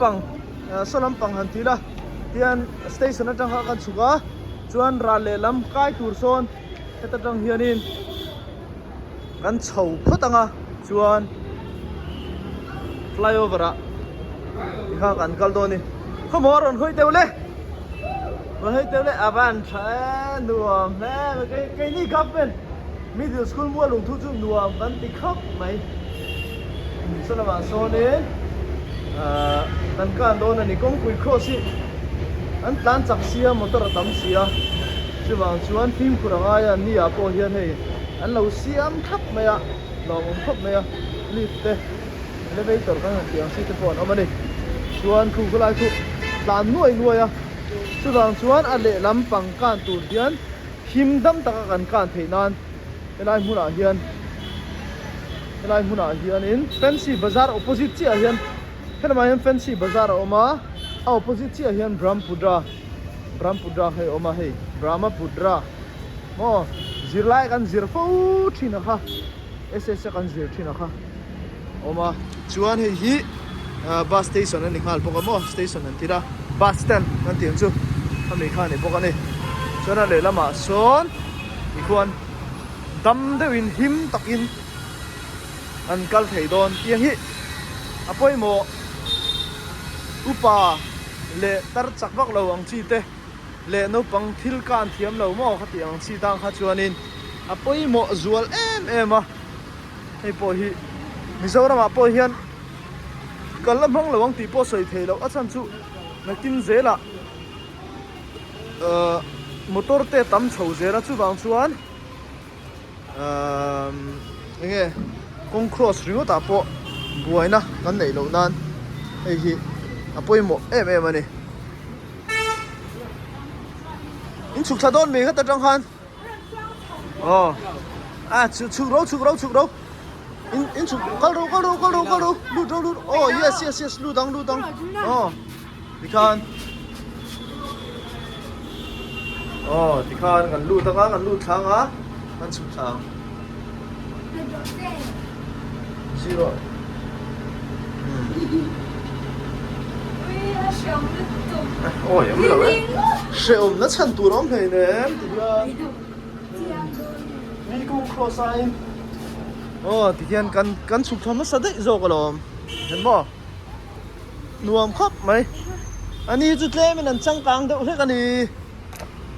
Pang saw lampang han ti ila tian station atang kha kan chhuk a chuan ral lehlam kai tur sawn heta tang hianin kan chho phawt ang a chuan flyover ah tikha kan kal dawn a ni khawmaw a rawn hawi deuh le rawn hawi deuh le a van tha e nuam hle mai keini government middle school mual lungthu chu nuam kan ti khawp mai. Saw lamah sawnin ahh kan kan dawn a ni kawngpui cross hi an tlan chak sia motor a tam si a chuvang chuan fimkhur a ngai a ni ah pawh hian hei an lo siam thlap mai a lawmawm khawp mai a lift te elevator kan han tih ang chi te pawh an awm a ni chuan khu khawlai chu tlan nuai nuai a chuvang chuan a lehlam pang kan tur hian him dam taka kan kan theih nan. Helai hmunah hian helai hmunah hianin fancy bazar opposite chiah hian helamah hian fancy bazar a awm a a opposite chiah hian Brahmaputra Brahmaputra hei a awm a hei Brahmaputra maw zirlai kan zir fo thin a kha S_S a kan zir thin a kha a awm a chuan hei hi ah bus station a ni nghal bawk a maw station an tir a bus stand kan tih ang chu khami kha a ni bawk a ni chuan a lehlamah sawn. Tikhuan dam deuhin him takin an kal thei dawn tiang hi a pawimawh upa leh tar chak vak lo ang chi te leh naupang thil ka an thiam lo maw kha tih ang chi tang kha chuanin a pawimawh zual em em a hei pawh hi Mizoramah pawh hian kal la hmang lo ang tih pawh sawi thei loh a chhan chu nakin zelah. Ahh motor te tam chho zel a chuvang chuan ahh eng nge kawng cross ringawt ah pawh buaina kan neih loh nan hei hi a pawimawh em em a ni in chhuk thla dawn mai khat atang khan aw a chhuk ro chhuk ro chhuk ro in in chhuk kal ro kal ro kal ro kal ro lut ro lut aw yes yes yes lut ang lut ang aw. Tikhan aw tikhan kan lut anga kan lut thlang a kan chhuk thlang zero awi awm lo e hrehawm na chhan tur awm hlei nem tihian mi kawng cross aiin aw tihian kan kan chhuk thla hmasa daih zawk alawm engmaw. Nuam khawp mai. A ni chu tlemin an changkang deuh hlek a ni.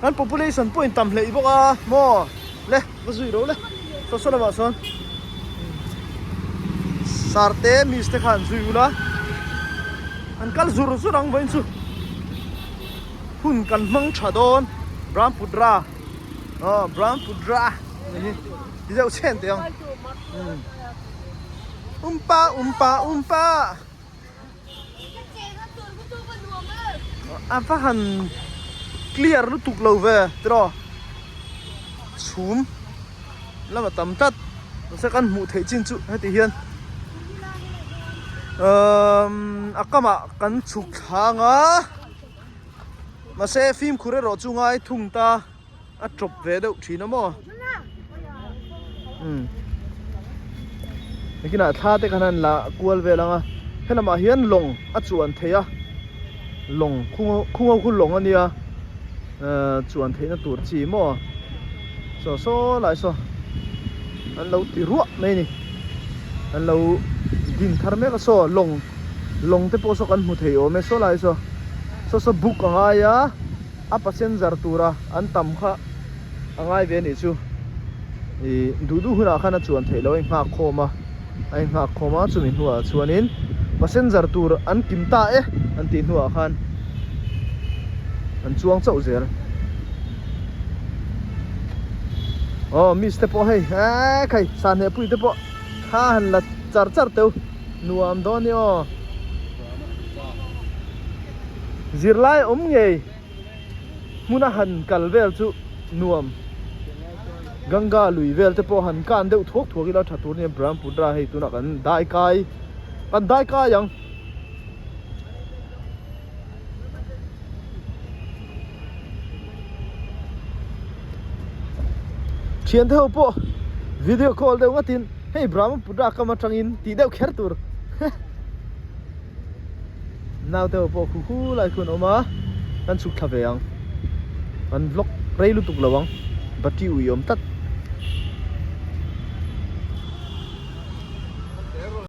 Kan population pawh in tam hleih bawk a maw le va zui ro le saw saw lamah sawn sarte miss te khan zui ula an kal zur zur ang vawiin chu hun kan hmang tha dawn Brahmaputra aw Brahmaputra ni hi ti deuh chhen teh ang. Umpa umpa umpa. A va han clear lutuk lo ve tiraw chhum lama tam tlat mahse kan hmuh theih chin chu heti hian umm a kamah kan chhuk thlang a mahse fimkhur erawh chu ngai thung ta. A tawp ve deuh thin a maw umm nikinah thla te khan an la kual vel ang a helamah hian lawng a chuan theih a lawng khung ho khu lawng a nia ahh chuan theihna tur chi maw saw saw lai saw an lo ti ruah mai a ni an lo din thar mek a saw lawng lawng te pawh saw kan hmu thei awm e saw lai saw saw saw book a ngai a. A passenger tura an tam kha a ngai ve anih chu ih duh duh hunah khan a chuan theih loh a inghak khawm a a inghak khawm a chumi hnuah chuanin passenger tur an kim ta e an tih hnuah khan an chuang chauh zel aw miss te pawh hei eee khai sahne pui te pawh thla han la char char teuh nuam dawn ni aw. Zirlai awm ngei hmuna han kal vel chu nuam. Ganga lui vel te pawh han kan deuh thuak thuak ila tha tur nia Brahmaputra hei tunah kan dai kai kan dai kai ang. Thiante ho pawh video call deuh ngatin hei Brahmaputra kam atangin tih deuh kher tur. Naute ho pawh khu khu lai khu an awm a, kan chhuk thla ve ang. Kan vlog rei lutuk lo ang, battery ui awm tlat.